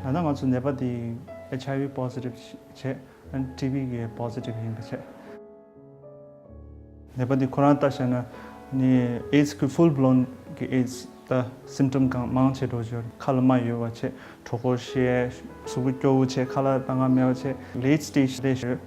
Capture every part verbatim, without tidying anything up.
ད་ལྟ་ང་ཚོ་ནད་པ་དེ་ཨེཆ་ཨའི་ཝི་པོ་སི་ཊིབ་བྱས། ཨ་ནི་ཊི་བི་གི་པོ་སི་ཊིབ་ཡིན་པ་བྱས། ནད་པ་འདི་ཁོ་རང་ལྟ་བྱས་ན་ནི་ཨེ་ཌི་སི་གི་ཕུལ་བློན་གྱི་ཨེ་ཌི་སི་ད་སིམ་ཊམ་གང་མང་ཆེ་འགྲོ་བརྗོད། ཁ་ལ་རྨ་ཡོད་པ་བྱས། གྲོད་ཁོག་བཤལ། གཟུགས་པོ་སྐྱོ་བོ་བྱས། ཁ་ལག་ལྟ་ག་མེད་པ་བྱས། ལེ་ཊི་སི་ཊེ་ཇི་དེ་ཞུ།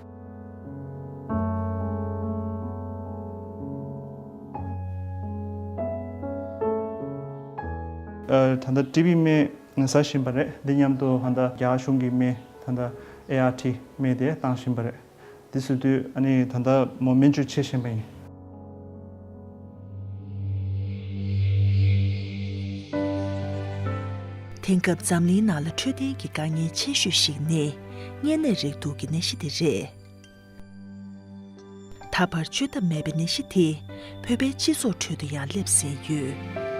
ཨ། ད་ལྟ་ཊི་བི་སྨན་ཟ་བཞིན་པ་རེད། འདི་མཉམ་དུ་ད་ལྟ་རྒྱ་གཞུང་གི་སྨན་ད་ལྟ་ཨེ་ཨར་ཊི་སྨན་དེ་བཏང་བཞིན་པ་རེད། འདི་བཟོ་དུས་ཨ་ནི་ད་ལྟ་མོ་སྨན་བཅོས་བྱེད་བཞིན་པ་ཡིན། དེང་སྐབས་འཛམ་གླིང་ནང་ལ་འཕྲོད་བསྟེན་གྱི་དཀའ་ངལ་ཆེ་ཤོས་ཤིག་ནི་གཉན་ནད་རེག་དུག་གི་ནད་གཞི་དེ་རེད། ད་བར་བཅོས་ཐབས་མེད་པའི་ནད་གཞི་དེ་བོད་པའི་སྤྱི་ཚོགས་ཁྲོད་དུ་ཡང་སླེབས་ཟིན་ཡོད།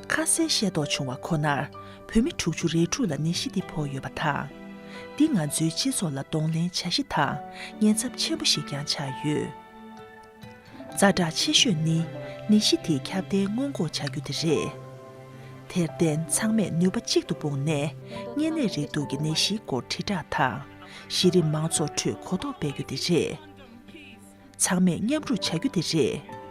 ཁ་གསལ་ཤེས་རྟོགས་བྱུང་བ་ཁོ་ནར་བོད་མི་དྲུག་ཅུ་རེ་དྲུག་ལ་ནད་གཞི་འདི་ཕོག་ཡོད་པ་དང་། འདི་ང་ཚོའི་སྤྱི་ཚོགས་ལ་གདོང་ལེན་བྱ་གཞི་དང་ཉེན་ཚབས་ཆེན་པོ་ཞིག་ཀྱང་ཆགས་ཡོད། ཛ་དྲག་ཆེ་ཤོས་ནི་ནད་གཞི་དེའི་ཁྱབ་གདལ་སྔོན་འགོག་བྱ་རྒྱུ་དེ་རེད། དེར་བརྟེན་ཚང་མས་ནུས་པ་གཅིག་ཏུ་སྤུངས་ནས་གཉན་ནད་རེག་དུག་གི་ནད་གཞིའི་སྐོར་དྲིལ་བསྒྲགས་དང་། གཞི་རིམ་མང་ཚོགས་ཁྲོད་གོ་རྟོགས་སྤེལ་རྒྱུ་དེ་རེད། ཚང་མས་མཉམ་རུབ་བྱ་རྒྱུ་དེ་རེད།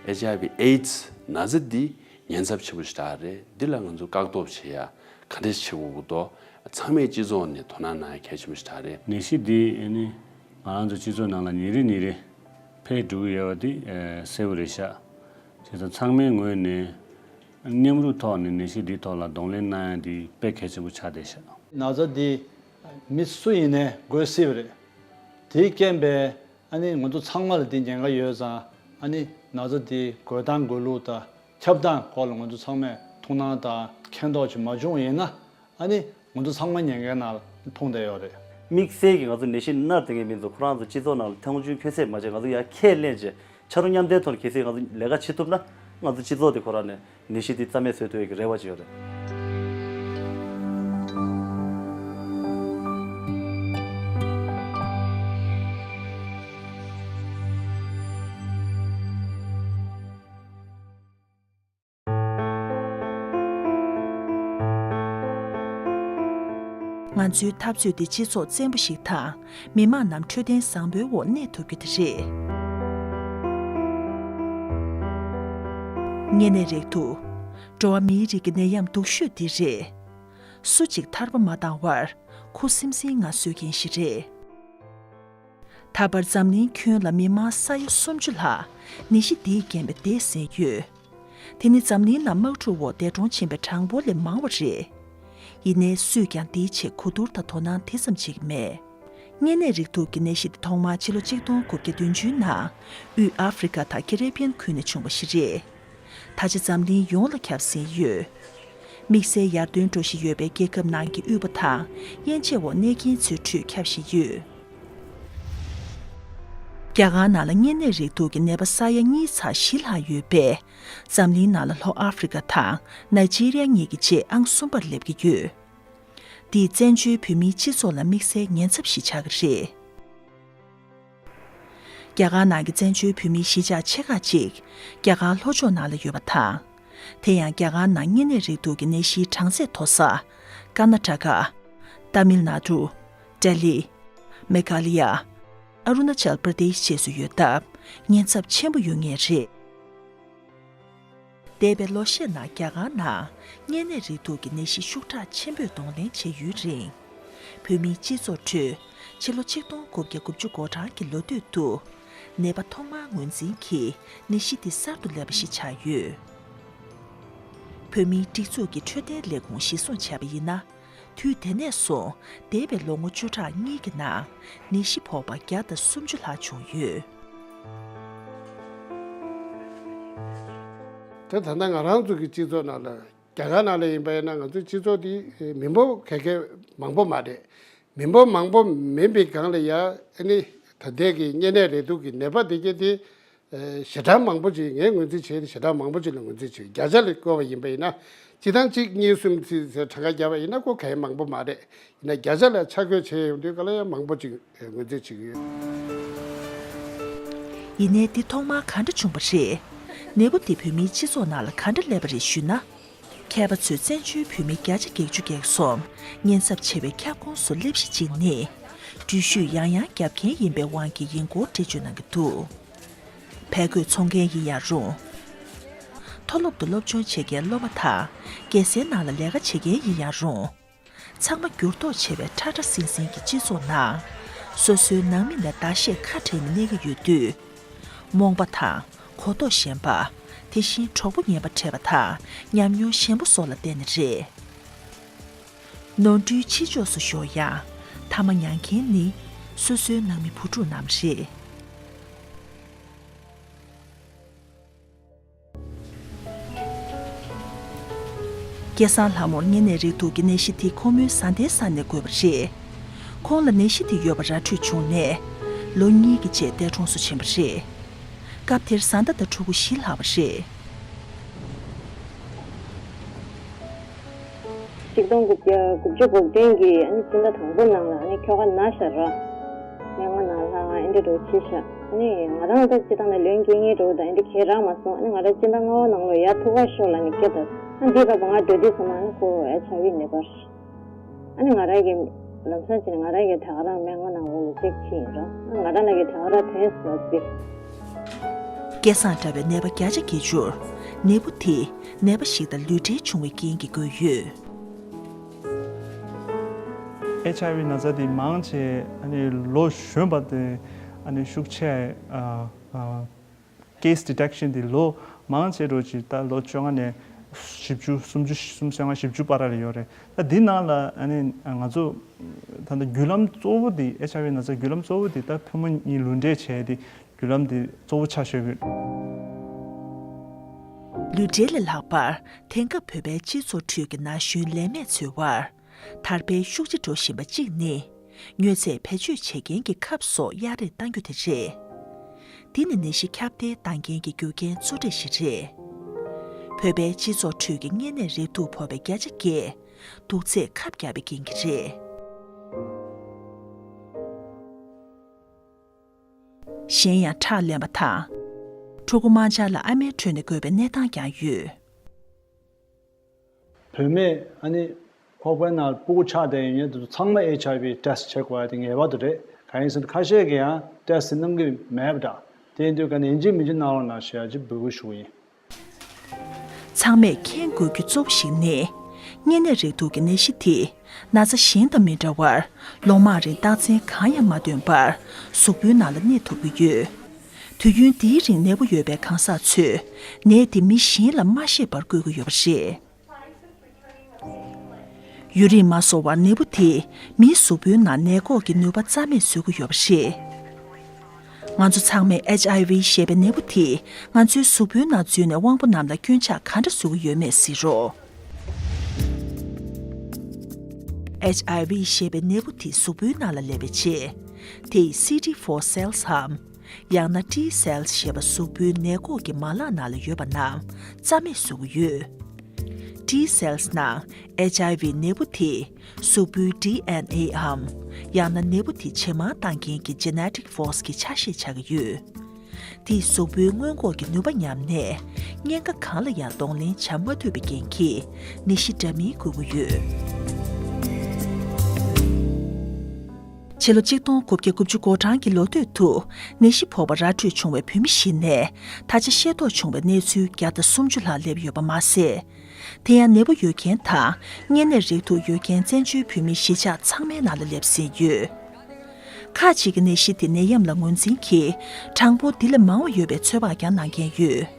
ཨེཆ་ཨའི་ཝི་ཨེ་ཌི་སི་ན་ཚ་འདི་ཉེན་ཚབས་ཆེན་པོ་ཞིག་རེད། འདི་ལ་ང་ཚོ་བཀག་སྡོམ་བྱེད་ཡ་ག་འདྲས་བྱེད་དགོས་ཀྱི་འདུག་ཚང་མས་སྤྱི་ཚོགས་ནས་དོ་སྣང་གནང་ཡ་གལ་ཆེན་པོ་ཞིག་རེད། ནད་གཞི་འདི་ཨ་ནི་ང་རང་ཚོ་སྤྱི་ཚོགས་ནང་ལ་ཉིན་རེ་ཉིན་རེ་འཕེལ་འགྲོ་གི་ཡོད་པ་འདི་གསལ་པོ་རེད་ཤག་བྱས་ཙང་ཚང་མའི་ངོས་ནས་མཉམ་རུབ་ཐོག་ནས་ནད་གཞི་འདིའི་ཐོག་ལ་གདོང་ལེན་གནང་ཡ་འདི་དཔེ་གལ་ཆེན་པོ་ཆགས་བསྡད་ཤག་ན་ཚ་འདི་མི་སུ་ཡིན་ནའི་འགོས་སྲིད་པ་རེད། དེའི་རྐྱེན་པས་ཨ་ནི་ང་ཚོ་ཚང་མ་ལ་འདི་ཉེན་ཁ་ཡོད་ཙང་། ཨ་ནི་ན་ཚ་འདི་འགོས་སྟངས་འགོས་ལུགས་དང་ཁྱབ་སྟངས་སྐོར་ལ་ང་ཚོ་ཚང་མས་ཐུགས་སྣང་དང་མཁྱེན་རྟོགས་ཅིག་མ་བྱུང་བ་ཡིན་ན། ཨ་ནི་ང་ཚོ་ཚང་མ་ཉེན་ཁའི་ནང་ལ་ལྷུང་བསྡད་ཡོད་རེད། དམིགས་བསལ་གྱི་ང་ཚོ་ནད་གཞི་ནར་བསྡད་མཁན་མི་ཚོ་ཁོ་རང་ཚོ་སྤྱི་ཚོགས་ནང་ལ་མཐོང་ཆུང་ཁྱོན་ཆད་མ་བྱས། ང་ཚོ་ཡར་ཁས་ལེན་བྱས། ཆ་རོགས་མཉམ་འབྲེལ་ཐོག་ནས་གལ་སྲིད་ང་ཚོ་ལས་ཀ་བྱེད་ཐུབ་ན། ང་ཚོ་སྤྱི་ཚོགས་དེ་ཁོ་རང་ནས་ནད་གཞི་དེ་རྩ་མེད་བཟོ་ཐུབ་ཡག་གི་རེ་བ་ཅིག་ཡོད་རེད། ང་ཚོའི་འཐབ་རྩོད་འདི་སྤྱི་ཚོགས་བཙན་པོ་ཞིག་དང་། མི་མང་རྣམས་འཕྲོད་བསྟེན་བཟང་པོའི་འོག་གནས་ཐུབ་རྒྱུ་དེ་རེད། གཉན་ནད་རེག་དུག་འགྲོ་བ་མིའི་རིགས་ཀྱི་ནད་ཡམས་སྡུག་ཤོས་འདི་རེད། སུ་གཅིག་ཐར་པ་མ་བཏང་བར་ཁུ་སིམ་སིམ་ངང་གསོད་མཁན་ཞིག་རེད། ད་བར་འཛམ་གླིང་ཁྱོན་ལ་མི་མང་ས་ཡ་སུམ་ཅུ་ལྷག་ནད་གཞི་འདིའི་རྐྱེན་པས་འདས་ཟིན་ཡོད། དེ་ནི་འཛམ་གླིང་ནང་དམག་འཁྲུག་འོག་འདས་གྲོངས་ཕྱིན་པའི་གྲངས་འབོར་ལས་མང་བ་རེད། ཡིན་ནའི་སུས་ཀྱང་འདིའི་ཆེད་གོ་བསྡུར་དང་དོ་སྣང་དེ་ཙམ་བྱེད་ཀྱི་མེད། གཉན་ནད་རེག་དུག་གི་ནད་གཞི་འདི་ཐོག་མར་ཕྱི་ལོ་ཆིག་སྟོང་དགུ་བརྒྱ་བདུན་ཅུའི་ནང་དབུས་ཨ་ཧྥེ་རི་ཁ་དང་ཀེ་རི་བི་ཡན་ཁུལ་ནས་བྱུང་བ་ཞིག་རེད། ད་ཆ་འཛམ་གླིང་ཡོངས་ལ་ཁྱབ་ཟིན་ཡོད། དམིགས་བསལ་ཡར་ཐོན་འགྲོ་བཞིན་ཡོད་པའི་རྒྱལ་ཁབ་ནང་གི་དབུལ་པོ་དང་དབྱེ་འབྱེད་འོག་གནས་མཁན་ཚོའི་ཁྲོད་ཁྱབ་བཞིན་ཡོད། རྒྱ་གར་ནང་ལ་གཉན་ནད་རེག་དུག་གི་ནད་པ་ས་ཡ་གཉིས་ཚེག་བཞི་ལྷག་ཡོད་པས། འཛམ་གླིང་ནང་ལ་ལྷོ་ཨ་ཧྥེ་རི་ཁ་དང་ནཱི་ཇི་རི་ཡ་གཉིས་ཀྱི་རྗེས་ཨང་གསུམ་པར་སླེབས་ཀྱི་ཡོད། འདིས་བཙན་བྱོལ་བོད་མིའི་སྤྱི་ཚོགས་ལ་དམིགས་བསལ་ཉེན་ཚབས་ཤིག་ཆགས་ཀྱི་རེད། རྒྱ་གར་ནང་གི་བཙན་བྱོལ་བོད་མིའི་གཞིས་ཆགས་ཆེ་ཁག་ཅིག་རྒྱ་གར་ལྷོ་ཕྱོགས་ནང་ལ་ཡོད་པ་དང་། དེ་ཡང་རྒྱ་གར་ནང་གཉན་ནད་རེག་དུག་གི་ནད་གཞིའི་གྲངས་ཚད་མཐོ་ས། ཀར་ན་ཊ་ཀ། ཏཱ་མིལ་ནཱ་ཌུ། ལྡི་ལི། མེ་གྷ་ལི་ཡ། ཨ་རུ་ན་ཅལ་པྲ་དེཤ་བཅས་སུ་ཡོད་སྟབས། ཉེན་ཚབས་ཆེན་པོ་ཡོད་ངེས་རེད། འདས་པའི་ལོ་ཤས་ནང་རྒྱ་གར་ནང་གཉན་ནད་རེག་དུག་གི་ནད་གཞི་ཤུགས་དྲག་ཆེན་པོས་གདོང་ལེན་བྱས་ཡུན་རིང་། བོད་མིའི་སྤྱི་ཚོགས་ཁྲོད་ཕྱི་ལོ་ཆིག་སྟོང་དགུ་བརྒྱ་དགུ་བཅུ་གོ་གྲངས་ཀྱི་ལོ་སྟོད་དུ། ནད་པ་ཐོག་མར་ངོས་འཛིན་གྱིས་ནད་གཞི་འདི་གསར་དུ་སླེབས་པ་ཞིག་ཆགས་ཡོད། བོད་མིའི་སྒྲིག་འཛུགས་ཀྱི་འཕྲོད་བསྟེན་ལས་ཁུངས་གཞིར་བཟུང་བྱས་པ་ཡིན་ན། དུས་དེ་ནས་བཟུང་འདས་པའི་ལོ་ངོ་བཅུ་ཕྲག་གཉིས་ཀྱི་ནང་ནད་གཞི་ཕོག་པ་བརྒྱ་དང་སུམ་ཅུ་ལྷག་བྱུང་ཡོད། དེ་ད་ལྟ་ང་རང་ཚོ་གི་སྤྱི་ཚོགས་ནང་ལ། རྒྱ་གར་ནང་ལ་ཡིན་པ་ཡིན་ན་ང་ཚོའི་སྤྱི་ཚོགས་འདི་མི་འབོར་ག་གེ་མང་པོ་མ་རེད། མི་འབོར་མང་པོ་མིན་པའི་སྒང་ལ་ཡ། ཨ་ནི་ད་ལྟའི་གི་གཉན་ནད་རེག་དུག་གི་ནད་པ་དེ་གྱད་དེ། ཨེ། ཞེ་དྲག་མང་པོ་ཅིག་ངས་ངོས་འཛིན་བྱས་ཏེ་ཞེ་དྲག་མང་པོ་ཅིག་ལ་ངོས་འཛིན་བྱས། བརྒྱ་ཆ་ལ་བཀོད་པ་ཡིན་པ་ཡིན་ན། སྤྱིར་བཏང་གཅིག་གཉིས་གསུམ་ཚིག་ཟེར་གྲངས་ཀ་བརྒྱབ་པ་ཡིན་ན་ཁོ་ག་ཡེ་མང་པོ་མ་རེད། ཡིན་ན་བརྒྱ་ཆ་ལ་ཆ་བགོས་བྱས་ཡོང་དུས་ག་ལ་ཡང་མང་པོ་ཅིག་ངོས་འཛིན་བྱེད་ཀྱི་ཡོད། ཡིན་ནའི་འདི་ཐོག་མར་ག་འདྲ་བྱུང་བ་རེད། ནད་འབུ་འདི་བོད་མིའི་སྤྱི་ཚོགས་ནང་ལ་ག་འདྲ་སླེབས་པ་རེད་ཞུས་ན། མཁས་པ་ཚོས་བཙན་བྱོལ་བོད་མི་བརྒྱ་ཆ་བརྒྱད་ཅུ་གྱ་གསུམ་ཉེན་ཚབས་ཆེ་བའི་ཁྱབ་ཁོངས་སུ་སླེབས་གཞི་བྱས་ནས། འགྲུལ་བཞུད་ཡང་ཡང་བརྒྱབ་མཁན་ཡིན་པའི་དབང་གིས་ཡིན་སྐོར་འགྲེལ་བརྗོད་གནང་གི་འདུག་ཕལ་སྐོས་ཚོང་མཁན་ཡིན་ཡང་རུང་། མཐོ་སློབ་ཏུ་སློབ་སྦྱོང་བྱེད་མཁན་སློབ་མ་དང་། རྒྱལ་སའི་ནང་ལ་ལས་ཀ་བྱེད་མཁན་ཡིན་ཡང་རུང་། ཚང་མ་འགྱུར་ལྡོག་ཆེ་བའི་ཁྲ་ཁྲ་ཟིང་ཟིང་གི་སྤྱི་ཚོགས་ནང་། སོ་སོའི་ནང་མི་ལ་ཟླ་ཤས་ཁ་བྲལ་ནས་གནས་ཀྱི་ཡོད་དུས། རྨོངས་པ་དང་གོ་རྟོགས་ཞན་པ། དེ་བཞིན་གྲོགས་པོ་ངན་པ་འཕྲད་པ་དང་ཉམས་མྱོང་ཞན་པོ་སོགས་ལ་བརྟེན་ནས་རེད། ནོར་འཁྲུལ་ཕྱི་ཕྱོགས་སུ་ཤོར་ཡང་། མཐའ་མ་མྱངས་མཁན་ནི་སོ་སོའི་ནང་མི་བུ་ཕྲུག་རྣམས་རེད། སྐལ་བཟང་ལྷ་མོར་གཉན་ནད་རེག་དུག་གི་ནད་གཞི་དེ་ཁོ་མོའི་བཟའ་ཟླའི་ས་ནས་འགོས་པ་རེད། ཁོང་ལ་ནད་གཞི་དེ་ཡོད་པ་ར་འཕྲོད་བྱུང་ནས། ལོ་གཉིས་ཀྱི་རྗེས་འདས་གྲོངས་སུ་ཕྱིན་པ་རེད། སྐབས་དེར་བཟའ་ཟླ་དང་ཕྲུ་གུ་བཞི་ལྷག་པ་རེད། ཆིག་སྟོང་དགུ་བརྒྱ་དགུ་བཅུ་གོ་བདུན་གྱི་ཨ་ནི་སྤྱི་ཟླ་དང་པོ་ནང་ལ་ཨ་ནི་ཁྱོ་ག་ན་ཤར་ར། སྨན་ཁང་ནང་ལྷག་ཨ་འདྲ་འགྲོ་ཕྱི་ཤ། ཨ་ནི་ང་རང་ད་སྤྱི་བཏང་ནས་ལོན་སྐྱེ་ངེས་འགྲོ་དང་ཨ་འདྲ་གས་རག་མ་སོང་། ཨ་ནི་ང་རང་སྤྱི་ཟླ་ལྔ་པ་ནང་ལོ་ཡ་ཐུག་ག་ཤོར་ལ་ནི་སྐྱེ་ད། ཨ་འདི་སྐབས་ང་འགྲོ་དུས་ཙམ་ཨ་ནི་ཁོ་ཨེ་ཆ་བི་ནད་པར། ཨ་ནི་ང་རང་གི་ལམ་སང་ཅི་ནས་ང་རང་གི་ད་ག་རང་སྨན་ཁང་ནང་ལོ་ལ་ཅེག་ཕྱིན་ཡིན་ར། ཨ་ང་རང་ལ་གི་ད་ག་རང་དོན་སོ་ཟིག་སྐལ་བཟང་འདྲ་བའི་ནད་པ་བརྒྱ་ཆ་བརྒྱད་ཅུར་ནད་འབུ་དེ་ནད་པ་ཞིག་དང་ལུས་འབྲེལ་བྱུང་བའི་རྐྱེན་གྱིས་འགོས་ཡོད། ཨེཆ་ཨའི་ཝི་ན་ཚ་དེ་མང་ཆེ་ཨ་ནི་ལོ་གཞོན་པ་དེ་ཨ་ནི་ཤུགས་ཆེ། ཨ་ཨ་ཀེ་སི་ཌི་ཊེག་ཤན་དེ་ལོ་མང་ཆེ་འགྲོ་ཅིག་ད་ལོ་བཅོ་ལྔ་ནས་བཞི་བཅུ་སུམ་ཅུ་སུམ་ཅུ་ལྔ་བཞི་བཅུ་བར་ལ་ཡོད་རེད། ད་འདི་ནང་ལ་ཨ་ནི་ང་ཚོ་ད་ལྟ་བརྒྱུད་ལམ་གཙོ་བོ་དེ་ཨེཆ་ཨའི་ཝི་ན་ཚ་བརྒྱུད་ལམ་གཙོ་བོ་དེ་ད་ཕོ་མོ་གཉིས་ལུས་འབྲེལ་བྱས་ཏེ། བརྒྱུད་ལམ་འདི་གཙོ་བོ་ཆ་བཞག་གི། ལུས་འབྲེལ་ལས་ལྷག་པར་དེང་སྐབས་བོད་པའི་སྤྱི་ཚོགས་ཁྲོད་ཀྱི་ན་གཞོན་ལས་མེད་ཚོའི་དབར་དར་འཕེལ་ཤུགས་ཆེ་འགྲོ་བཞིན་པ་གཅིག་ནི། མྱོས་ཚད་བེད་སྤྱོད་བྱེད་མཁན་གྱི་ཁབ་སོགས་གཡར་རེས་གཏང་རྒྱུ་དེ་རེད། འདི་ནི་ནད་གཞི་ཁྱབ་གདལ་གཏང་མཁན་གྱི་རྒྱུ་རྐྱེན་གཙོ་གྲས་ཤིག་རེད། བོད་པའི་སྤྱི་ཚོགས་ཁྲོད་ཀྱི་གཉན་ནད་རེག་དུག་ཕོག་པའི་བརྒྱ་ཆ་བརྒྱད་དུག་རྫས་ཁབ་བརྒྱབ་པའི་རྐྱེན་གྱིས་རེད། གཞན་ཡང་ཁྲག་ལེན་པ་དང་། ཕྲུ་གུ་མ་འབྱར་ལ་ཨ་མའི་ཁྲོད་ནས་འགོས་པའི་གནས་སྟངས་ཀྱང་ཡོད། བུད་མེད་ཨ་ནི་ཁོག་པའི་ནང་ཕྲུ་གུ་ཆགས་བསྡད་ཡོད་མཁན་དེ་ཚོ་ཚང་མ་ཨེཆ་ཨའི་ཝི་ཊེ་སི་ཊི་བྱེད་དགོས་ཡ་དེ་ངེས་པར་དུ་རེད། གང་ཡིན་ཟེར་ན་ཁ་ཤས་ཀྱིས་ཡང་ཊེ་སི་ཊི་གནང་གི་མེད་པ་འདྲ། དེ་ཡིན་དུས་ཀ་ནས་ཡིན་གཅིག་མིན་གཅིག་གནང་རོགས་གནང་ཞེས་ཅིག་འབོད་སྐུལ་ཞུ་གི་ཡིན། ཚང་མས་མཁྱེན་དགོས་རྒྱུ་གཙོ་བོ་ཞིག་ནི། གཉན་ནད་རེག་དུག་གི་ནད་གཞི་དེ་ན་ཚ་གཞན་དང་མི་འདྲ་བར་ལོ་མང་རིང་རྟགས་མཚན་གང་ཡང་མ་སྟོན་པར་གཟུགས་པོའི་ནང་ལ་གནས་ཐུབ་ཀྱི་ཡོད། དུས་ཡུན་འདིའི་རིང་ནད་འབུ་ཡོད་པའི་གང་ཟག་ཚོས་ནད་དེ་མི་གཞན་ལ་མ་བཤད་པར་བཀོལ་གྱི་ཡོད་པ་རེད། ཡུན་རིང་མ་སོང་བར་ནད་འབུ་དེས་མིའི་གཟུགས་པོའི་ནང་ནད་འགོག་གི་ནུས་པ་རྩ་མེད་བཟོ་གི་ཡོད་པ་རེད། ང་ཚོ་ཚང་མས་ཨེཆ་ཨའི་ཝི་ཞེས་པའི་ནད་འབུ་དེས་ང་ཚོའི་གཟུགས་པོའི་ནང་འཛུལ་ནས་དབང་པོ་རྣམས་ལ་སྐྱོན་ཆག་ག་འདྲ་བཟོ་གི་ཡོད་མེད་གཟིགས་རོགས། ཨེཆ་ཨའི་ཝི་ཞེས་པའི་ནད་འབུ་དེ་གཟུགས་པོའི་ནང་ལ་སླེབས་པའི་རྗེས། དེས་སི་ཌི་ཕོར་སེལ་སམ། ཡང་ན་ཊི་སེལ་ཞེས་པ་གཟུགས་པོའི་ནད་འགོག་གི་མ་ལག་ནང་ལ་ཡོད་པ་རྣམས་རྩ་མེད་བཟོ་གི་ཡོད། ཊི་སེལ་ནང་ཨེཆ་ཨའི་ཝི་ནད་འབུ་དེ་གཟུགས་པོའི་ཌི་ཨེན་ཨེའམ། ཡང་ན་ནད་འབུ་དེ་ཇེ་མང་བཏང་མཁན་གྱི་ཇེ་ནེ་ཊིག་ཕོར་སི་གི་ཆ་ཤས་ཆགས་ཀྱི་ཡོད། དེས་གཟུགས་པོའི་སྔོན་འགོག་གི་ནུས་པ་ཉམས་ནས། གཉན་ཁ་གང་ལ་ཡང་གདོང་ལེན་བྱ་མ་ཐུབ་པའི་རྐྱེན་གྱིས་ནད་གཞི་འདྲ་མིན་འགོས་ཀྱི་ཡོད། ཕྱི་ལོ་གཅིག་སྟོང་དགུ་བརྒྱ་དགུ་བཅུ་གོ་གྲངས་ཀྱི་ལོ་སྟོད་དུ་ནད་གཞི་ཕོག་པ་ར་འཕྲོད་བྱུང་བའི་བོད་མི་ཞིག་ནས་ད་ཆ་ཤེས་རྟོགས་བྱུང་བའི་གནས་ཚུལ་བརྒྱ་དང་སུམ་ཅུ་ལྷག་སླེབས་ཡོད་པ་མ་ཟད། དེ་ཡང་ནད་འབུ་ཡོད་མཁན་དང་གཉན་ནད་རེག་དུག་ཡོད་མཁན་བཙན་བྱོལ་བོད་མི་གཞིས་ཆགས་ཚང་མའི་ནང་ལ་སླེབས་ཟིན་ཡོད། ཁག་ཅིག་གིས་ནད་གཞི་དེ་ནད་ཡམས་ལ་ངོས་འཛིན་གྱིས་གྲངས་འབོར་འདི་ལས་མང་བ་ཡོད་པའི་ཚོད་དཔག་ཀྱང་གནང་མཁན་ཡོད།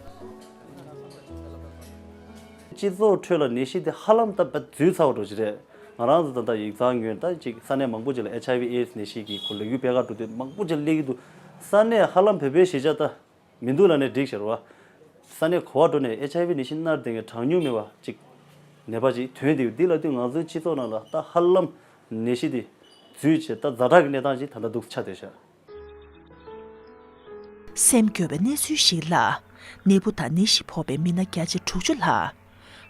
སྤྱི་ཚོགས་ཁྲོད་ལ་ནད་གཞི་དེ་ཧ་ལམ་ད་བད་འཛུལ་ཚར་བ་འགྲོ་གི་རེད། ང་རང་ཚོ་ད་ལྟ་ཡིག་ཚང་ཉོས་ད་ཅིག་ས་གནས་མང་པོ་ཅིག་ལ་ཨེཆ་ཨའི་ཝི་ཨེ་ཌི་སི་ནད་གཞི་གི་ཁོ་ལོ་རྒྱུས་སྤེལ་ག་འགྲོ་དུས་མང་པོ་ཅིག་སླེབས་ཀྱི་འདུག་ས་གནས་ཧ་ལམ་བོད་པའི་གཞིས་ཆགས་ད་མི་འདུག་ལབ་ནས་འགྲིག་ཤག་རེད་བ། ས་གནས་ག་པར་འགྲོ་ནས་ཨེཆ་ཨའི་ཝི་ནད་གཞི་མནར་བསྡད་མཁན་གྲངས་ཉུང་མེད་པ་ཅིག་ནད་པ་ཅིག་ཐོན་བསྡད་ཡོད། འདི་ལབ་དུས་ང་ཚོའི་སྤྱི་ཚོགས་ནང་ལ་ད་ཧ་ལམ་ནད་གཞི་དེ་འཛུལ་བྱས་ད་ཛ་དྲག་གི་གནས་སྟངས་ཅིག་ད་ལྟ་འདུག་ཆགས་བསྡད་ཤག་སེམས་སྐྱོ་བའི་གནས་ཚུལ་ཞིག་ལ། ནད་འབུ་དང་ནད་གཞི་ཕོག་པའི་མི་སྣ་བརྒྱ་ཆ་དྲུག་ཅུ་ལྷག་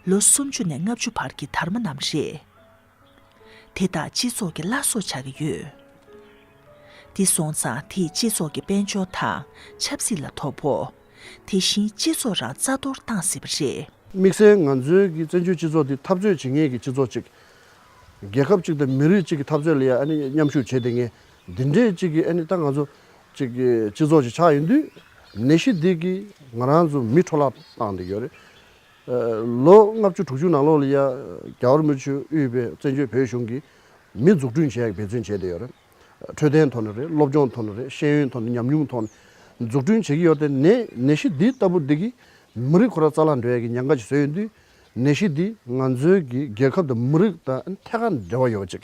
ལོ་སུམ་ཅུ་ནས་ལྔ་བཅུ་བར་གྱི་དར་མ་རྣམས་རེད། དེ་དག་སྤྱི་ཚོགས་ཀྱི་བླ་སྲོག་ཆགས་ཀྱི་ཡོད། འདི་སོང་ཙང་དེས་སྤྱི་ཚོགས་ཀྱི་དཔལ་འབྱོར་དང་ཆབ་སྲིད་ལ་དོ་ཕོག་དེ་བཞིན་སྤྱི་ཚོགས་རང་རྩ་གཏོར་བཏང་སྲིད་པ་རེད། དམིགས་བསལ་ང་ཚོའི་གི་བཙན་བྱོལ་སྤྱི་ཚོགས་འདི་འཐབ་རྩོད་བྱེད་མཁན་གྱི་སྤྱི་ཚོགས་ཅིག་རྒྱལ་ཁབ་ཅིག་དང་མི་རིགས་ཅིག་གི་འཐབ་རྩོད་ལ་ཡ་ཨ་ནི་མཉམ་ཞུགས་བྱེད་བསྡད་མཁན་འདི་འདྲས་ཅིག་གི་ཨ་ནི་ད་ང་ཚོ་ཅིག་གི་སྤྱི་ཚོགས་ཅིག་ཆགས་ཡོང་དུས་ནད་གཞི་འདི་གིས་ང་རང་ཚོ་མི་འཕྲོ་བརླག་བཏང་བསྡད་ཡོད་རེད། ལོ་ལྔ་བཅུ་དྲུག་ཅུ་ནང་ལོགས་ལ་ཡ་རྒྱལ་བ་རིན་པོ་ཆེ་དབུས་པའི་བཙན་བྱོལ་བོད་གཞུང་གིས་མི་འཛུགས་སྐྲུན་བྱེད་ཡག་འབད་བརྩོན་བྱས་བསྡད་ཡོད་རེད། འཕྲོད་བསྟེན་ཐོག་ནས་རེད། སློབ་སྦྱོང་ཐོག་ནས་རེད། ཤེས་ཡོན་ཐོག་ནས། ཉམས་མྱོང་ཐོག་ནས་འཛུགས་སྐྲུན་བྱེད་ཀྱི་ཡོད་དེ། ནད་ནད་གཞི་འདི་ལྟ་བུ་འདི་གིས་མི་རིགས་ཁོ་རང་རྩ་བརླག་འགྲོ་ཡག་གི་ཉེན་ཁ་ཅིག་བཟོས་ཡོང་དུས། ནད་གཞི་འདི་ང་ཚོའི་གི་རྒྱལ་ཁབ་དང་མི་རིགས་དང་ཐད་ཀར་འབྲེལ་བ་ཡོད་པ་ཅིག་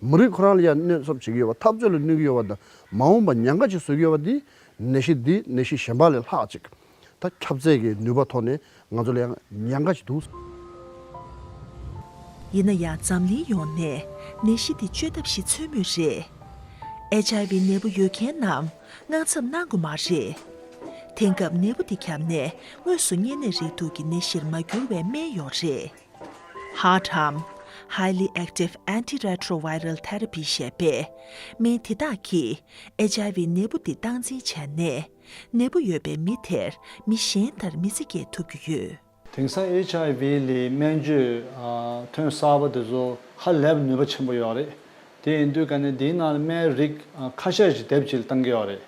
མི་རིགས་ཁོ་རང་ལ་ཡང་གནོད་ཚབས་བྱེད་ཀྱི་ཡོད་པ། འཐབ་རྩོད་ལ་གནོད་ཀྱི་ཡོད་པ་དང་། མ་འོངས་པ་ཉེན་ཁ་ཅིག་བཟོ་གི་ཡོད་པ་འདི་ནད་གཞི་འདི་ནད་གཞི་གཞན་པ་ལས་ལྷག་ཅིག་ད་ཁྱབ་ཚད་ཀྱི་ནུས་པ་ཐོག་ནས་ང་ཚོ་ལ་ཡང་ཉེན་ཁ་ཅིག་འདུག་ཡིན་ན་ཡང་འཛམ་གླིང་ཡོངས་ནས་ནད་གཞི་འདི་བཅོས་ཐབས་ཤིག་འཚོལ་མུས་རེད། ཨེཆ་ཨའི་ཝི་ནད་འབུ་ཡོད་མཁན་རྣམས་དངངས་འཚབ་གནང་དགོས་མ་རེད། དེང་སྐབས་ནད་འབུ་འདི་ཁྱབ་ནས་དངོས་སུ་གཉན་ནད་རེག་དུག་གི་ནད་གཞིར་མ་འགྱུར་བའི་སྨན་ཡོད་རེད། ཧར་ཊམ། Highly Active Antiretroviral Therapy ཞེས་པས་སྨན་དེ་དག་གིས་ཨེཆ་ཨའི་ཝི་ནད་འབུ་འདི་སྟངས་འཛིན་བྱས་ནས་ནད་འབུ་ཡོད་པའི་མི་དེར་མི་གཞན་ལྟར་མི་ཚེ་སྐྱེལ་ཐུབ་ཀྱི་ཡོད། དེང་སང་ཨེཆ་ཨའི་ཝི་ལ་སྨན་བཅོས་ཨ་ཐོན་གསར་པ་དེ་ཚོ་ཧ་ལས་པ་ནུས་པ་ཆེན་པོ་ཡོད་རེད། དེ་ཡིན་དུས་ཀ་ནས་དེའི་ནང་ལ་སྨན་རིགས་ཨ་ཁ་ཤས་ཤིག་དེབ་གཅིག་ལ་བཏང་གི་ཡོད་རེད།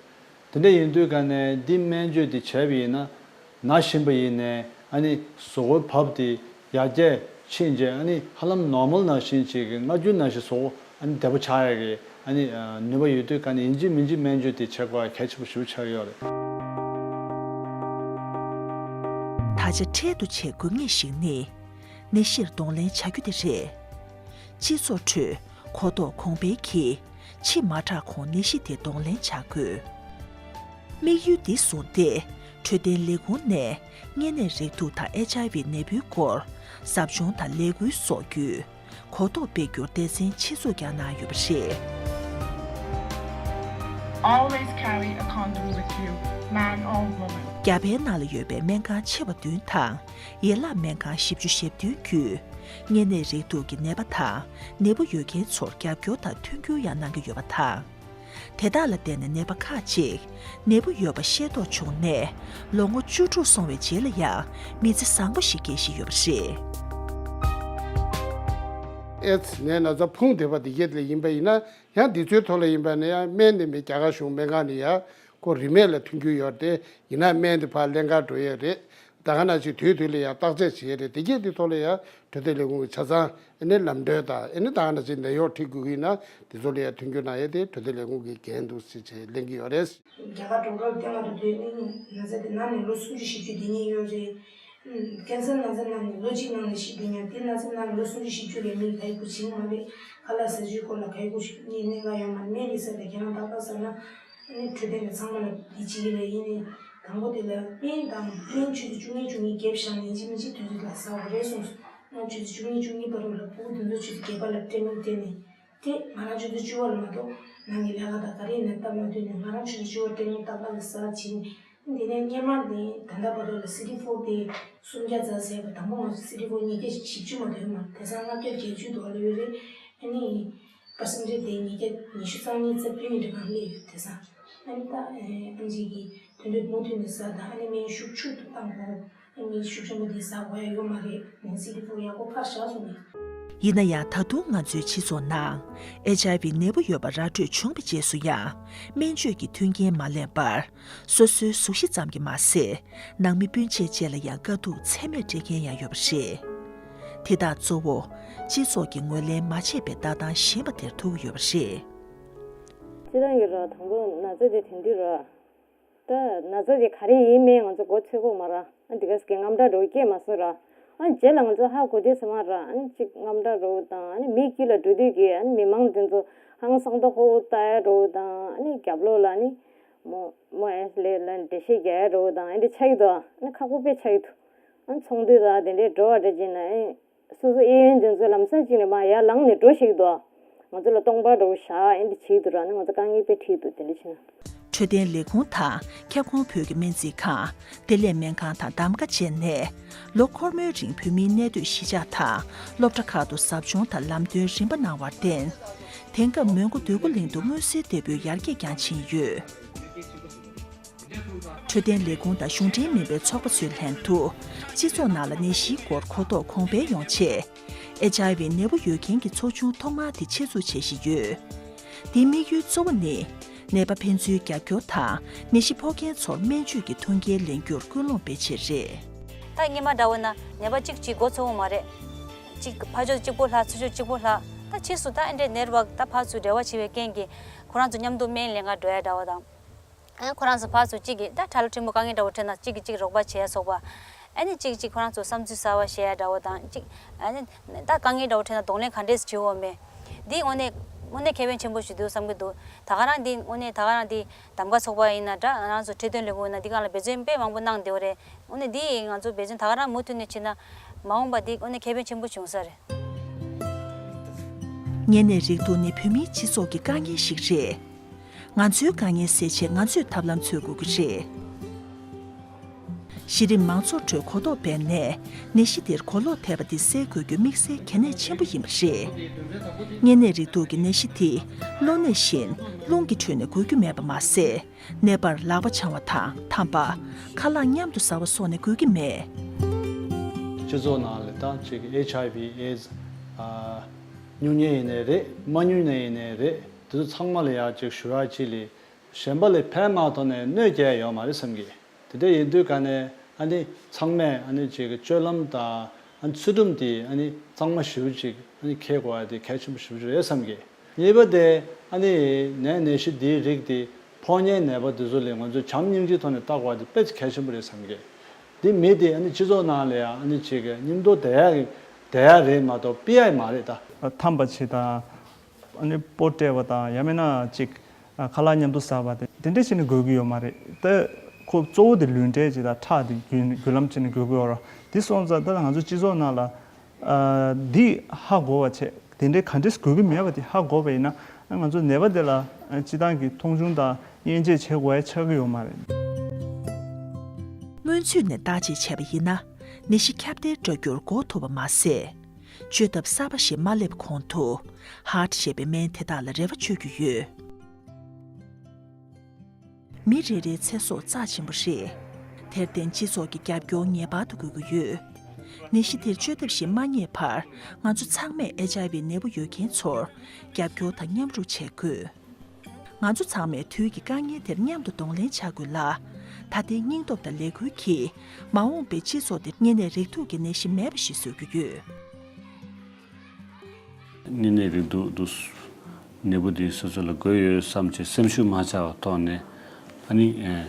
དེ་འདྲ་ཡིན་དུས་ཀ་ནས་འདི་སྨན་བཅོས་དེ་བྱས་པ་ཡིན་ན། ན་བཞིན་པ་ཡིན་ནའི་ཨ་ནི་གཟུགས་པོའི་བབ་དེ་ཡར་རྒྱས་ཕྱིན་རྗེས་ཨ་ནི་ཧ་ལམ་ནོར་མལ་ནང་བཞིན་ཅིག་གི་སྔ་འགྱུར་ནང་བཞིན་གཟུགས་པོ་ཨ་ནི་བདེ་པོ་ཆགས་ཡག་གི་ཨ་ནི་ནུས་པ་ཡོད་དུས་ཀ་ནས་ཡིན་གཅིག་མིན་གཅིག་སྨན་བཅོས་དེ་བྱེད་དགོས་པ་གལ་ཆེན་པོ་ཞེ་པོ་ཆགས་ཡོད་རེད། ད་ཆ་འཕྲལ་དུ་བྱེད་དགོས་ངེས་ཤིག་ནི། ནད་གཞིར་གདོང་ལེན་བྱ་རྒྱུ་དེ་རེད། སྤྱི་ཚོགས་ཁྲོད་གོ་རྟོགས་གོང་འཕེལ་གྱིས་ཕྱི་མ་དྲག་གོང་ནད་གཞི་དེ་གདོང་ལེན་བྱ་དགོས། དམིགས་ཡུལ་འདི་བཟུང་སྟེ་འཕྲོད་བསྟེན་ལས་ཁུངས་ནས་གཉན་ནད་རེག་དུག་དང་ཨེཆ་ཨའི་ཝི་ནད་འབུའི་སྐོར་ཟབ་སྦྱོང་དང་ལས་འགུལ་སོགས་བརྒྱུད་གོ་རྟོགས་སྤེལ་རྒྱུར་སྡེ་ཚན་ཆེད་འཛུགས་ཀྱང་གནང་ཡོད་པ་རེད། Always carry a condom with you, man or woman. རྒྱ་བལ་ནང་ལ་ཡོད་པའི་སྨན་ཁང་ཆེ་བ་བདུན་དང་ཡན་ལག་སྨན་ཁང་བཞི་བཅུ་ཞེ་བདུན་བརྒྱུད་གཉན་ནད་རེག་དུག་གི་ནད་པ་དང་ནད་འབུ་ཡོད་མཁན་ཚོར་རྒྱབ་སྐྱོར་དང་མཐུན་འགྱུར་ཡང་གནང་གི་ཡོད་པ་དང་། དེ་དག་ལ་བརྟེན་ནས་ནད་པ་ཁག་ཅིག་ནད་འབུ་ཡོད་པ་ཤེས་རྟོགས་བྱུང་ནས་ལོ་ངོ་བཅུ་དྲུག་སོང་བའི་རྗེས་ལ་ཡང་མི་ཚེ་བཟང་པོ་ཞིག་སྐྱེལ་བཞིན་ཡོད་པ་རེད། ཨེ་ཛི་ནད་ན་ཚ་ཕུང་བསྡད་པ་དེ་གྱད་ལ་ཡིན་པ་ཡིན་ན། ཡང་འདི་ཚོའི་ཐོག་ལ་ཡིན་པ་ན་ཡང་སྨན་དེ་མི་རྒྱ་གར་གཞུང་སྨན་ཁང་ནས་ཡང་ཁོ་རིན་མེད་ལ་ཐོན་རྒྱུ་ཡོད་རེད། ཡིན་ན་སྨན་དེ་ཕར་ལེན་གར་འགྲོ་ཡས་རེད། ད་ག་ནང་བཞིན་དུས་དུས་ལ་ཡང་བརྟག་དཔྱད་བྱེད་ཡས་རེད། དེ་གྱད་དེ་ཐོག་ལ་ཡང་འཕྲོད་བསྟེན་ལས་ཁུངས་ཀྱི་ཆ་ཚང་ཨེ་ནི་ལམ་གྲོན་དང་ཨེ་ནི་ད་ག་ནང་བཞིན་ནད་གཡོག་ཁྲིད་དགོས་ཀྱི་ཡིན་ན་དེ་ཚོ་ལ་ཡང་མཐུན་འགྱུར་གནང་ཡས་དེ་འཕྲོད་བསྟེན་ལས་ཁུངས་ཀྱི་འགན་འདུག་ཟེར་བྱས་ལེན་གྱི་ཡོད་རེད། རྒྱ་གར་འགྲོ་སྐབས་དེ་ང་ཚོ་དུས་ནི་ན་ཚ་དེ་ན་ནས་ལོ་སུམ་ཅུ་བཞི་བཅུ་བསྡད་མཁན་ཡོད་རེད། ཀན་སར་ན་ཚ་ན་ནས་ལོ་གཅིག་ནང་ལ་ཤི་བསྡད་མཁན་དེ་ན་ཚ་ན་ནས་ལོ་སུམ་ཅུ་བཞི་བཅུ་ལས་མི་ག་ཡི་གུ་བྱིན་མ་རེད། ཁ་ལག་ཟ་རྒྱུའི་སྐོར་ལ་ག་ཡི་གུ་ཤི་ནི་གནད་འགག་ཡོད་མ་རེད། སྨན་ལས་ས་དང་ཁྱེད་རང་ཏག་ཏག་ཟ་ན་ཨ་ནི་འཕྲོད་བསྟེན་ལ་ཚང་མ་ལ་འདི་བྱེད་ཀྱི་རེད། ཡིན་ནའི་དང་པོ་དེ་ལ་སྨན་དང་སྨན་ཆུ་ཚོད་བཅུ་གཉིས་བཅུ་གཉིས་བརྒྱབ་བཞག་ནས་ཡིན་གཅིག་མིན་གཅིག་དུས་ཚོད་ལ་ཟ་དགོས་རེད་གསུངས་སོང་། ང་ཆུ་ཚོད་བཅུ་གཉིས་བཅུ་གཉིས་བར་དུ་ལ་ཕྲུ་གུ་དེ་ཚོ་ཆུ་ཚོད་བརྒྱད་པ་ལ་ཊེ་མིང་སྤྲད་ནས། དེ་ང་རང་ཆུ་ཚོད་བཅུ་པ་ལ་མ་གཏོགས་ནང་གི་ལས་ཀ་དང་ག་རེ་ཡིན་ན་སྟབས་མ་བདེ་ནས་ང་རང་ཆུ་ཚོད་བཅུ་པ་ཊེ་མིང་ཏག་ཏག་ལ་ཟ་བྱིན། དེ་ནས་སྔོན་མ་ནས་ད་ལྟ་བར་དུ་ལ་སི་ཌི་ཕོར་དེ་སུམ་བརྒྱ་རྩ་ཟེར་བ་དང་པོ་ང་ཚོ་སི་ཌི་ཕོར་ཉིས་བརྒྱ་བཞི་བཅུ་མ་གཏོགས་ཡོད་མ་རེད། དེང་སང་ལྔ་བརྒྱ་བརྒྱད་ཅུ་དུ་བ་ལ་ཡོད་རེད། ཨ་ནི་པར་སེན་ཊེ་ཇི་དེ་ཉིས་བརྒྱ་ཉི་ཤུ་རྩ་གཉིས་རྩ་བདུན་ཡིན་འདྲ་གང་སླེབས་ཡོད། དེང་སང་ཨ་ནི་ད་ཨ་ནི་ཅིག་གིས་དོན་དུ་མུ་མཐུད་ནས་ཟ་དང་ཨ་ནི་སྨན་ཤུགས་ཆུ་དུ་བཏང་དགོས། ཨ་ནི་ཤུགས་ཆེན་པོ་དེ་ཟ་དགོས་ཡ་ཡོད་མ་རེད། ནན་སི་ཌི་ཕོར་ཡག་པོ་ཕར་བཞག་སོང་ནས། ཡིན་ན་ཡང་ད་དུང་ང་ཚོའི་སྤྱི་ཚོགས་ནང་ཨེཆ་ཨའི་ཝི་ནད་འབུ་ཡོད་པ་ར་སྤྲོད་བྱུང་བའི་རྗེས་སུ་ཡང་སྨན་བཅོས་ཀྱི་མཐུན་རྐྱེན་མ་ལེན་པར་སོ་སོའི་གཟུགས་གཞི་ཙམ་གྱིས་མ་ཟད་ནང་མི་སྤུན་མཆེད་བཅས་ལ་ཡང་དཀའ་སྡུག་ཚད་མེད་སྤྲད་མཁན་ཡང་ཡོད་པ་རེད། དེ་དག་གཙོ་བོ་སྤྱི་ཚོགས་ཀྱིས་ངོས་ལེན་མ་བྱས་པའི་ལྟ་སྟངས་ཞན་པ་དེར་ཐུག་ཡོད་པ་རེད། སྤྱིར་བཏང་གི་ར་དང་པོ་ན་ཚ་དེ་དེང་དུས་ར། ད་ན་ཚ་དེ་ག་རེ་ཡིན་མིན་ང་ཚོ་མགོ་ཚོད་ཀྱི་ཡོད་མ་རེད། ཨ་འདི་ག་ཟེར་གྱི་དངངས་སྐྲག་འདྲ་བོ་སྐྱེས་མ་སོང་ར། ཨ་རྗེས་ལ་ང་ཚོ་ཧ་གོ་དུས་ཙམ་པ་ར་ཨ་ནི་གཅིག་དངངས་སྐྲག་འདྲ་བོ་དང་ཨ་ནི་མི་དཀྱིལ་ལ་འགྲོ་དུས་ཀྱི་ཨ་ནི་མི་མང་དེ་ཚོ་ཧང་སང་ད་ཧོ་ཧོ་ལྟ་ཡ་འདྲ་བོ་དང་ཨ་ནི་རྒྱབ་ལོགས་ལ་ཨ་ནི་མོ་མོ་ཨེ་ལེ་ལ་འགྲེལ་བཤད་རྒྱག་ཡ་འདྲ་བོ་དང་ཨ་འདི་ཆགས་ཀྱི་འདུག་ཨ་ནི་ཁག་པོ་དཔེ་ཆགས་ཀྱི་འདུག་ཨ་ནི་ཚོགས་འདུ་དང་དེ་འདྲའི་འགྲོ་བ་འདྲ་བྱས་ན་ཨ་ནི། སོ་སོ་གཡས་གཡོན་དེ་ཚོ་ལམ་སང་གཅིག་ནས་མར་ཡར་ལངས་ནས་འགྲོ་ཤེས་ཀྱི་འདུག་ང་ཚོ་ལ་སྟོང་པ་འདྲ་བོ་བཞག་ཨེ་འདྲ་བྱེད་ཀྱི་འདུག་ར། ཨ་ནི་ང་ཚོ་དཀའ་ངལ་དཔེ་འཕྲད་ཀྱི་འདུག་དེ་འདྲ་བྱས་ན། འཕྲོད་བསྟེན་ལས་ཁུངས་དང་ཁྱབ་ཁོངས་བོད་ཀྱི་སྨན་རྩིས་ཁང་། བདེ་ལེགས་སྨན་ཁང་དང་འདམ་ཁ་བཅས་ནས་ལོ་འཁོར་མོའི་རིང་བོད་མིའི་གནས་སྡོད་གཞིས་ཆགས་དང་སློབ་གྲྭ་ཁག་ཏུ་ཟབ་སྦྱོང་དང་ལམ་སྟོན་རིམ་པ་གནང་བར་བརྟེན། དེང་སྐབས་མོན་གྷོ་འདོད་རྒུ་གླིང་དུ་མངོན་གསལ་དོད་པོའི་ཡར་རྒྱས་ཀྱང་ཕྱིན་ཡོད། འཕྲོད་ འཕྲོད་བསྟེན་ལས་ཁུངས་དང་གཞུང་འབྲེལ་མིན་པའི་ཚོགས་པ་ཚོའི་ལྷན་དུ། སྤྱི་ཚོགས་ནང་ལ་ནད་གཞིའི་སྐོར་གོ་རྟོགས་གོང་འཕེལ་ཡོང་ཆེད། ཨེཆ་ཨའི་ཝི་ནད་འབུ་ཡོད་མཁན་གྱི་ཚོགས་ཆུང་ཐོག་མ་དེ་ཆེད་འཛུགས་བྱེད་བཞིན་ཡོད། དེའི་དམིགས་ཡུལ་གཙོ་བོ་ནི། ནད་པ་ཕན་ཚུན་རྒྱབ་སྐྱོར་དང་ནད་གཞི་ཕོག་མཁན་ཚོར་སྨན་བཅོས་ཀྱི་མཐུན་རྐྱེན་ལེན་རྒྱུར་སྐུལ་སློང་སྤེལ་ཆེད་རེད། ད་སྔོན་མ་འདྲ་བོ་ན་ནད་པ་གཅིག་གཅིག་མགོ་ཚོས་ཡོད་མ་རེད། གཅིག་ཕར་ཕྱོགས་གཅིག་པོ་ལྷག་ཚུར་ཕྱོགས་གཅིག་པོ་ལྷག་ད་ཕྱིས་སུ་ད་ཨེ་འདྲའི་ནད་པ་ད་ཕར་ཚུར་འབྲེལ་བ་བྱེད་པའི་རྐྱེན་གྱིས་ཁོ་རང་ཚོ་མཉམ་དུ་སྨན་ལེན་ག་འགྲོ་ཡ་འདྲ་བོ་དང་། ཨ་ཁོ་རང་ཚོ་ཕར་ཚུར་གཅིག་གིས་ད་ཁྲ་ལོ་ཕྲན་བུ་དཀའ་ངལ་འདྲ་བོ་འཕྲད་ན་གཅིག་གིས་གཅིག་རོགས་པ་བྱེད་ཡ་སོགས་པ། ཨ་ནི་གཅིག་གིས་གཅིག་ཁོ་རང་ཚོ་བསམ་ཚུལ་གསར་བ་བཤད་ཡ་འདྲ་བོ་དང་གཅིག་ཨ་ནི་ད་དཀའ་ངལ་འདྲ་བོ་འཕྲད་ན་གདོང་ལེན་ག་འདྲས་བྱེད་འོ་མེད། འདི་དངོས་གནས་དངོས་གནས་ཁེ་ཕན་ཆེན་པོ་ཞིག་འདུག་བསམ་གྱི་འདུག་ད་ག་རང་འདི་དངོས་གནས་ད་ག་རང་འདི་གདམ་ག་ཚོགས་པ་ཡིན་ན་འདྲ་ང་རང་ཚོ་འཕྲོད་བསྟེན་ལས་ཁུངས་ཡིན་ན་འདི་སྒང་ལ་འབད་བརྩོན་དཔེ་མང་པོ་གནང་བསྡད་ཡོད་རེད། དངོས་གནས་འདི་ང་ཚོ་འབད་བརྩོན་ད་ག་རང་མུ་མཐུད་ནས་བྱེད་ན་མ་འོངས་པ་འདི་དངོས་གནས་ཁེ་ཕན་ཆེན་པོ་བྱུང་ས་རེད། གཉན་ནད་རེག་དུག་ནི་བོད་མིའི་སྤྱི་ཚོགས་ཀྱི་དཀའ་ངལ་ཞིག་རེད། ང་ཚོའི་དཀའ་ངལ་སེལ་ཆེད་ང་ཚོས་ཐབས་ལམ་འཚོལ་དགོས་ཀྱི་རེད། གཞི་རིམ་མང་ཚོགས་ཁྲོད་གོ་རྟོགས་སྤེལ་ནས་ནད་གཞི་འདིར་གོ་ལོག་ཐེབས་པ་འདི་སེལ་དགོས་རྒྱུ་དམིགས་བསལ་གལ་གནད་ཆེན་པོ་ཡིན་པ་རེད། གཉན་ནད་རེག་དུག་གི་ནད་གཞི་འདི་གློ་ནད་བཞིན་རླུང་གི་ཁྲོད་ནས་འགོས་རྒྱུ་མེད་པ་མ་ཟད། ནད་པར་ལག་པ་འཆང་བ་དང་ཐམ་པ། ཁ་ལག་མཉམ་དུ་ཟ་བ་སོགས་ནས་འགོས་ཀྱི་མེད། སྤྱི་ཚོགས་ནང་ལ་ད་ཅིག་ཨེཆ་ཨའི་ཝི་ཨེ་ཛི་ཨ་མྱོང་མཁན་ཡིན་ནའི་རེད། མ་མྱོང་མཁན་ཡིན་ནའི་རེད། དེ་ཚོ་ཚང་མ་ལ་ཡང་ཅིག་ཞུ་ཡག་ཅིག་ལས་གཞན་པ་ལ་ཕན་མ་ཐོགས་ནས་གནོད་སྐྱེལ་ཡོད་མ་རེད་བསམ་གི། དེ་འདྲ་ཡིན་དུས་ག་ནས་ཨ་ནི་ཚང་མས་ཨ་ནི་ཅིག་སྤྱོད་ལམ་དང་ཨ་ནི་ཚུལ་ཁྲིམས་དེ་ཨ་ནི་གཙང་མ་ཞེ་པོ་ཅིག་ཨ་ནི་འཁྱེར་དགོས་ཡ་དེ་གལ་ཆེན་པོ་ཞེ་པོ་ཅིག་རེད་བསམ་གི། གཉིས་པ་དེ་ཨ་ནི་ནད་ནད་གཞི་འདིའི་རིགས་དེ་ཕོག་མཁན་ནད་པ་དེ་ཚོ་ལ་ང་ཚོས་བྱམས་སྙིང་རྗེའི་ཐོག་ནས་ལྟ་དགོས་པ་དེ་དཔེ་གལ་ཆེན་པོ་རེད་བསམ་གི། འདི་མི་དེ་ཨ་ནི་སྤྱི་ཚོགས་ནང་ལ་ཡང་ཨ་ནི་ཅིག་གི་མཉམ་དུ་བསྡད་ཡག་གི་བསྡད་ཡག་རེད་མ་གཏོགས་ཕྱི་ཡག་མ་རེད་ད། ཐམ་པ་བྱེད་དང་། ཨ་ནི་སྤོ་སྤྲད་པ་དང་ཡང་མིན་ན་ཅིག་ཁ་ལག་མཉམ་དུ་ཟ་བ་དེ་དེ་འདྲ་བྱས་ནས་འགོས་ཀྱི་ཡོད་མ་རེད་ད། ཁོ་གཙོ་བོ་དེ་ལུས་འབྲེལ་ཅིག་དང་ཁྲག་དེ་རྒྱུན་རྒྱུན་ལམ་བྱས་ནས་འགོས་ཀྱི་ཡོད་རེད། དེ་སོང་ཙང་ད་ང་ཚོ་སྤྱི་ཚོགས་ནང་ལ། ཨ་འདི་ཧ་གོ་བ་བྱས། དེ་འདྲའི་ག་འདྲས་དགོས་ཀྱི་མེད་པ་དེ་ཧ་གོ་བ་ཡིན་ན་ང་ཚོ་ནད་པ་དེ་ལ་སྤྱི་བཏང་གི་མཐོང་ཆུང་དང་དབྱེ་འབྱེད་བྱེད་དགོས་ཡ་ཆགས་ཀྱི་ཡོད་མ་རེད། སྔོན་ཚུད་ནས་བརྟག་དཔྱད་བྱས་པ་ཡིན་ན་ནད་གཞི་ཁྱབ་གདལ་འགྲོ་རྒྱུར་འགོག་ཐུབ་པ་མ་ཟད། བཅོས་ཐབས་གསར་པ་ཞིག་མ་སླེབས་གོང་དུ་ཧར་ཊི་ཞེས་པའི་སྨན་དེ་དག་ལ་རེ་བ་བཅོལ་རྒྱུ་ཡོད། མི་རེ་རེའི་ཚེ་སྲོག་རྩ་ཆེན་པོ་རེད། དེར་བརྟེན་སྤྱི་ཚོགས་ཀྱི་རྒྱབ་སྐྱོར་ངེས་པར་དུ་དགོས་ཀྱི་ཡོད། ནད་གཞི་དེར་བཅོས་ཐབས་ཤིག་མ་རྙེད་བར་ང་ཚོ་ཚང་མས་ཨེཆ་ཨའི་ཝི་ནད་འབུ་ཡོད་མཁན་ཚོར་རྒྱབ་སྐྱོར་དང་མཉམ་རུབ་བྱེད་དགོས། ང་ཚོ་ཚང་མས་དུས་ཀྱི་དཀའ་ངལ་དེར་མཉམ་དུ་གདོང་ལེན་བྱ་དགོས་ལ། ད་ལྟའི་སྙིང་སྟོབས་དང་ལས་འགུལ་གྱིས་མ་འོངས་པའི་སྤྱི་ཚོགས་དེར་གཉན་ནད་རེག་དུག་གི་ནད་གཞི་མེད་པ་ཞིག་བཟོ་རྒྱུ་ཡོད། གཉན་ནད་རེག་དུག་འདུག་ནད་འབུ་དེ་སོ་སོ་ལ་འགོས་ཡོད་བསམ་བྱས་སེམས་ཤུགས་མ་ཆག་པའི་ཐོག་ནས་ཨ་ནི་ཨེ་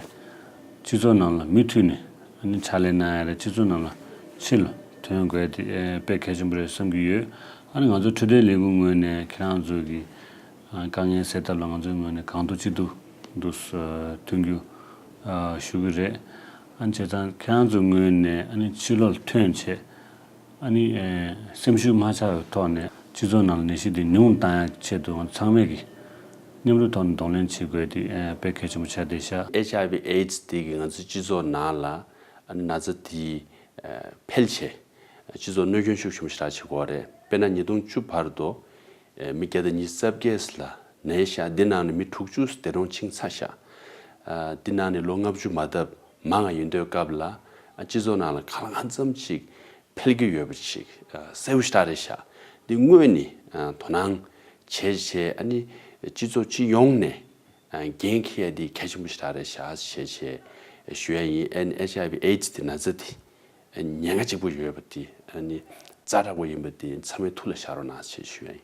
སྤྱི་ཚོགས་ནང་ལ་མུ་མཐུད་ནས་ཨ་ནི་ཕྱག་ལས་གནང་ཡ་རེད། སྤྱི་ཚོགས་ནང་ལ་ཕྱི་ལ་ཐོན་དགོས་དེ་ཨེ་དཔེ་གལ་ཆེན་པོ་རེད་བསམ་གྱི་ཡོད། ཨ་ནི་ང་ཚོ་འཕྲོད་བསྟེན་ལས་ཁུངས་ངོས་ནས་ཁྱེད་རང་ཚོ་གི་ཨ་དཀའ་ངལ་སེལ་ཐབས་ལ་ང་ཚོའི་ངོས་ནས་གང་ཐུབ་ཅི་ཐུབ་འདུག་མཐུན་འགྱུར་ཨ་ཞུ་གི་རེད། ཨ་ནི་བྱས་ཙང་ཁྱེད་རང་ཚོའི་ངོས་ནས་ཨ་ནི་ཕྱི་ལོགས་ལ་ཐོན་བྱས། ཨ་ནི་ཨེ་སེམས་ཤུགས་མ་ཆག་པའི་ཐོག་ནས་སྤྱི་ཚོགས་ནང་ལ་ནད་གཞི་འདི་ཉུང་བཏང་ཡག་ཆེད་དུ་ང་ཚང་མས་ཀྱི་མཉམ་རུབ་ཐོག་ནས་གདོང་ལེན་བྱེད་དགོས་དེ་ཨེ་དཔེ་གལ་ཆེན་པོ་ཆགས་བསྡད་ཤག་ཨེཆ་ཨའི་ཝི་ཨེ་ཌི་སི་འདི་གིས་ང་ཚོའི་སྤྱི་ཚོགས་ནང་ལ་ཨ་ནི་ན་ཚ་འདི་ཨེ་འཕེལ་བྱས་སྤྱི་ཚོགས་གནོད་སྐྱོན་ཤུགས་ཆེན་པོ་ཞེ་དྲག་བྱེད་ཀྱི་ཡོད་རེད། དཔེར་ན་ཉིས་སྟོང་བཅུ་བར་དུ་ཨེ་མི་བརྒྱ་དང་ཉི་ཤུ་རྩ་བརྒྱད་ལ་ན་ཤག་འདི་ནང་ནས་མི་དྲུག་ཅུ་འདས་གྲོངས་ཕྱིན་ཚར་ཤག་ཨ་འདི་ནང་ནས་ལོ་ལྔ་བཅུ་མ་ཟླ་མང་བ་ཡིན་དུས་སྐབས་ལ་ཨ་སྤྱི་ཚོགས་ནང་ལ་གང་ལ་གང་འཚམ་ཅིག་འཕེལ་གྱི་ཡོད་པ་ཅིག་ཨ་གསལ་པོ་ཞེ་དྲག་རེད་ཤག་འདི་དངོས་ནས་ཨ་དོ་སྣང་བྱས་བྱས་ཨ་ནི་སྤྱི་ཚོགས་སྤྱི་ཡོངས་ནས་ཨ་འགན་འཁྱེར་ཡ་འདི་གལ་ཆེན་པོ་ཞེ་དྲག་རེད་ཤག་ཞེས་བྱས་ཞུ་ཡ་ཡིན། ཨ་ནི་ཨེཆ་ཨའི་ཝི་ཨེ་ཌི་སི་འདི་ན་ཚ་འདི་ཨ་ཉེན་ཁ་གཅིག་པོ་ཡོད་པ་འདི་ཨ་ནི་ཛ་དྲག་པོ་ཡིན་པ་འདི་ཚང་མས་ཐུགས་ལ་བཞག་རོགས་གནང་ཞེས་ཞུ་ཡ་ཡིན།